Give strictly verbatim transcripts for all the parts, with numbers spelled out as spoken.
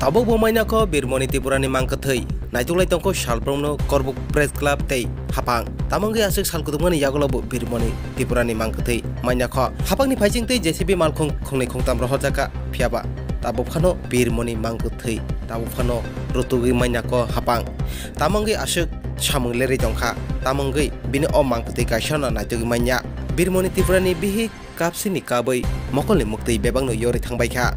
Tabuk bo mainya kho Birmoni Tripurani mangkwthwi. Naituk lai tongkho salbrumno Korbuk Press Club tei haphang. Tamo wngwi aswk sal kutukmani yagulo bo Birmoni Tripurani mangkwthwi mainya kho. Haphangni phaising tei J C B malkhung khungnwi khungtam rohorjakha, phiyaba tabuk phano Birmoni mangkwthwi tabuk phano rutugwi mainya kho haphang. Tamo wngwi aswk samung lerwi tongkha, tamo wngwi bini o mangkwthwi kaisano naitugwi manya. Birmoni Tripurani bihik kapsini kabwi mokolni muktwi bebakno yorwi thangbaikha.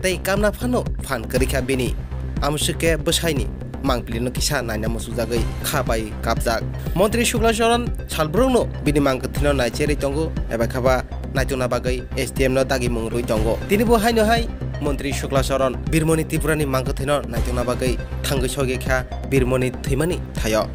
Tei kamna phano phan kwrwikha bini. Amswkhe bwsaini mangpilino kisa naina muchukjagwi kha bai kapjak. Montri Shukla Charan salbrumno bini mangkwthwino naicherwi tongo, eba khaba naitokna bagwi S D M no dagimung rwi tongo. Tini bo haino hai Montri Shukla Charan Birmoni Tripurani mangkwthwino naitokna bagwi thangwi sogwi kha Birmoni thwimani thaio.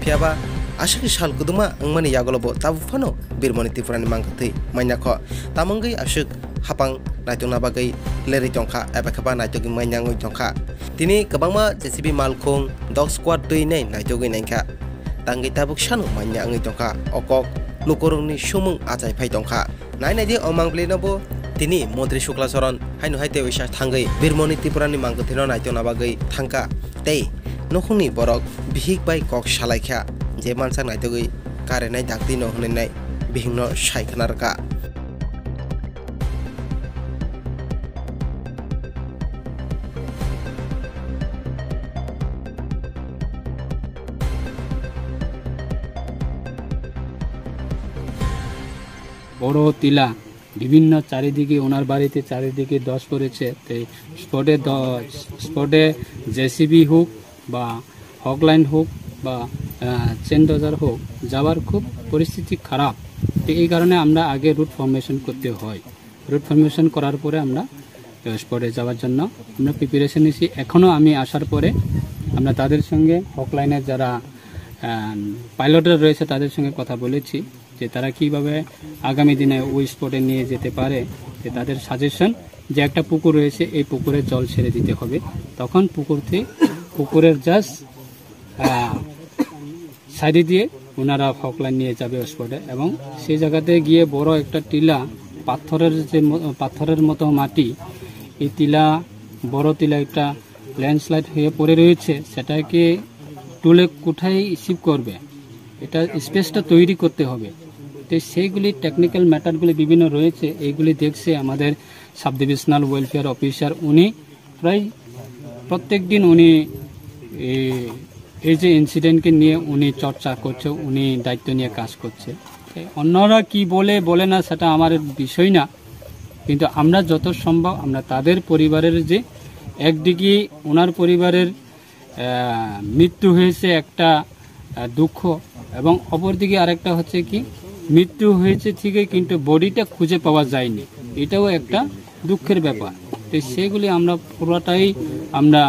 Phiyaba aswk sal kuduma wngmani yagulo bo tabuk phano Birmoni Tripurani mangkwthwi mainya kho. Tamo wngwi aswk haphang naitokna bagwi lerwi tongkha, eba khaba naitokgwi mainya wngwi tongkha. Tini kwbangma J C B malkhung dog squad twi nai naitugwi naikha. Tangwi tabuk sano manya wngwi tongkha. O kok lukurokni sumung achai phai tongkha. Nai naidi o mangpilino bo tini Montri Shukla Charan haino hai tei uisa thangwi Birmoni Tripurani mangkwthwino naitokna bagwi thangkha. Tei nukhungni borok bihik bai kok salaikha, je mansak naitugwi karenai daktino hwnwi nai bihikno sai khna rwkha. বড় টিলা বিভিন্ন চারিদিকে, ওনার বাড়িতে চারিদিকে ধস পড়েছে। তো স্পটে ধস, স্পটে জেসিবি হোক বা হকলাইন হোক বা চেন ডোজার হোক, যাওয়ার খুব পরিস্থিতি খারাপ। তো এই কারণে আমরা আগে রুট ফরমেশন করতে হয়। রুট ফরমেশন করার পরে আমরা স্পটে যাওয়ার জন্য আমরা প্রিপারেশন নিছি। এখনও আমি আসার পরে আমরা তাদের সঙ্গে, হকলাইনের যারা পাইলটরা রয়েছে, তাদের সঙ্গে কথা বলেছি যে তারা কিভাবে আগামী দিনে ওই স্পটে নিয়ে যেতে পারে। যে তাদের সাজেশন যে একটা পুকুর রয়েছে, এই পুকুরে জল ছেড়ে দিতে হবে। তখন পুকুর থেকে, পুকুরের জাস্ট সাইডে দিয়ে ওনারা হকলাইন নিয়ে যাবে স্পটে। এবং সেই জায়গাতে গিয়ে বড় একটা টিলা, পাথরের যে ম- পাথরের মতো মাটি, এই টিলা, বড় টিলা একটা ল্যান্ডস্লাইড হয়ে পড়ে রয়েছে, সেটাকে তুলে কোথায় শিফট করবে, এটা স্পেসটা তৈরি করতে হবে। তো সেইগুলি টেকনিক্যাল ম্যাটারগুলি বিভিন্ন রয়েছে, এইগুলি দেখছে আমাদের সাব ডিভিশনাল ওয়েলফেয়ার অফিসার। উনি প্রায় প্রত্যেক দিন উনি এই, এই যে ইনসিডেন্টকে নিয়ে উনি চর্চা করছে, উনি দায়িত্ব নিয়ে কাজ করছে। তো অন্যরা কি বলে বলে না, সেটা আমার বিষয় না, কিন্তু আমরা যত সম্ভব আমরা তাদের পরিবারের যে একদিকে ওনার পরিবারের আহ, মৃত্যু হয়েছে একটা আহ, দুঃখ, এবং অপরদিকে আরেকটা হচ্ছে কি, মৃত্যু হয়েছে ঠিকই, কিন্তু বডিটা খুঁজে পাওয়া যায়নি, এটাও একটা দুঃখের ব্যাপার। তো সেগুলি আমরা পুরোটাই আমরা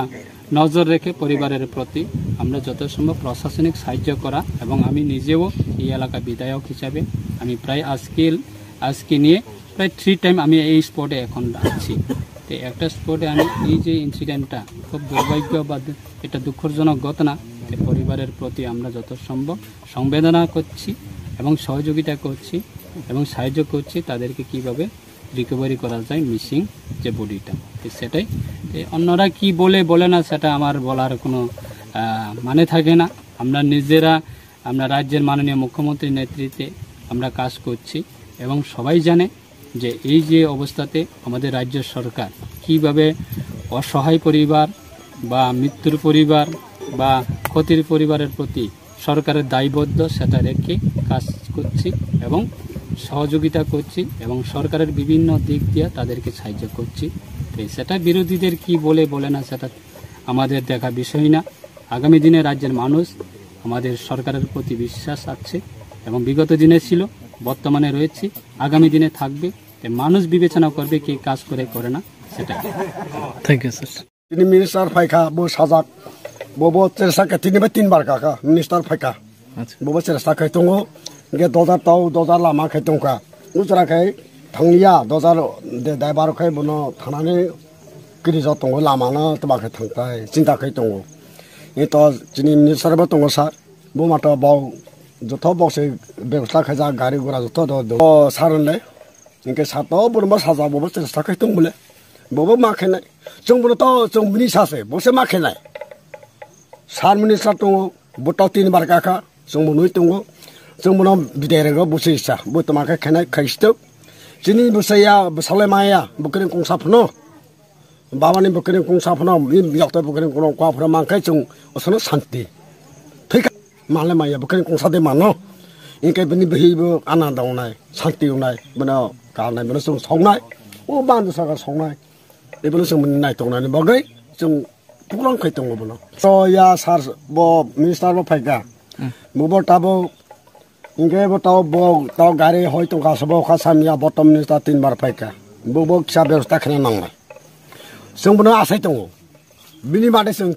নজর রেখে পরিবারের প্রতি আমরা যত সম্ভব প্রশাসনিক সাহায্য করা, এবং আমি নিজেও এই এলাকা বিধায়ক হিসাবে আমি প্রায় আজকে আজকে নিয়ে প্রায় থ্রি টাইম আমি এই স্পটে এখন আছি। তো একটা স্পটে আমি এই যে ইনসিডেন্টটা, খুব দুর্ভাগ্য বা দু- এটা দুঃখজনক ঘটনা। তো পরিবারের প্রতি আমরা যত সম্ভব সংবেদনা করছি এবং সহযোগিতা করছি এবং সাহায্য করছি তাদেরকে কিভাবে রিকভারি করা যায় মিসিং যে বডিটা। তো সেটাই। তো অন্যরা কি বলে বলে না, সেটা আমার বলার কোনো আহ, মানে থাকে না। আমরা নিজেরা, আমরা রাজ্যের মাননীয় মুখ্যমন্ত্রীর নেতৃত্বে আমরা কাজ করছি এবং সবাই জানে যে এই যে অবস্থাতে আমাদের রাজ্য সরকার কিভাবে অসহায় পরিবার বা মৃত্যুর পরিবার বা ক্ষতির পরিবারের প্রতি সরকারের দায়বদ্ধ, সেটা রেখে কাজ করছি এবং সহযোগিতা করছি এবং সরকারের বিভিন্ন দিক দিয়ে তাদেরকে সাহায্য করছি। তো সেটা বিরোধীদের কি বলে বলে না, সেটা আমাদের দেখা বিষয় না। আগামী দিনে রাজ্যের মানুষ আমাদের সরকারের প্রতি বিশ্বাস আছে এবং বিগত দিনে ছিল, বর্তমানে রয়েছে, আগামী দিনে থাকবে। তাই মানুষ বিবেচনা করবে কে কাজ করে করে না, সেটাই। Thank you, sir. Tini minister phaikha, bo sajak, bo bo chersa khe tini bai tin bar kakha minister phaikha. Bo bo chersa khai tongo, ge dojar tau dojar lama khai tongkha. Ujra khai thangliya dojar de daibar khai bono thanani kiri jo tongo lama no tobang khai thangtai chinta khai tongo. Ni to chini minister bo tongo sa, bo mato bau joto bok se bebosta khaijak gari gura joto do do. O sar le, hinkhe sato borma sajak bo bo chersa khai tong bole. Bobo ma khenai. Chwng bono to chwng bini sase, bo se ma khenai. Sar minister tongo, bo to tin bar kakha, chwng bo nui tongo. Chwng bono bidai rego bo se sa, bo to ma khe khenai khai sito. Chini bo se ya, bo sale ma ya, bo kene kongsa phano. Baba ni bo kene kongsa phano, ni yok to bo kene kono kwa phano ma khe chwng osono santi. Thik male ma ya bo kene kongsa de mano. Inke bini behi bo ana da unai, santi unai, bono ka nai, bono chwng songnai. O bandu saka songnai. Ibono chwng bini nai tongnani bagwi chwng program khai tongo bono. So ya sar bo minister bo phaika. Bo bo tabo inke bo tabo bo tabo gari hoi tongka so bo kha samya bo to minister tin bar phaika. Bo bo kisa bebosta khna nangnai. Chwng bono asai tongo. Bini bade chwng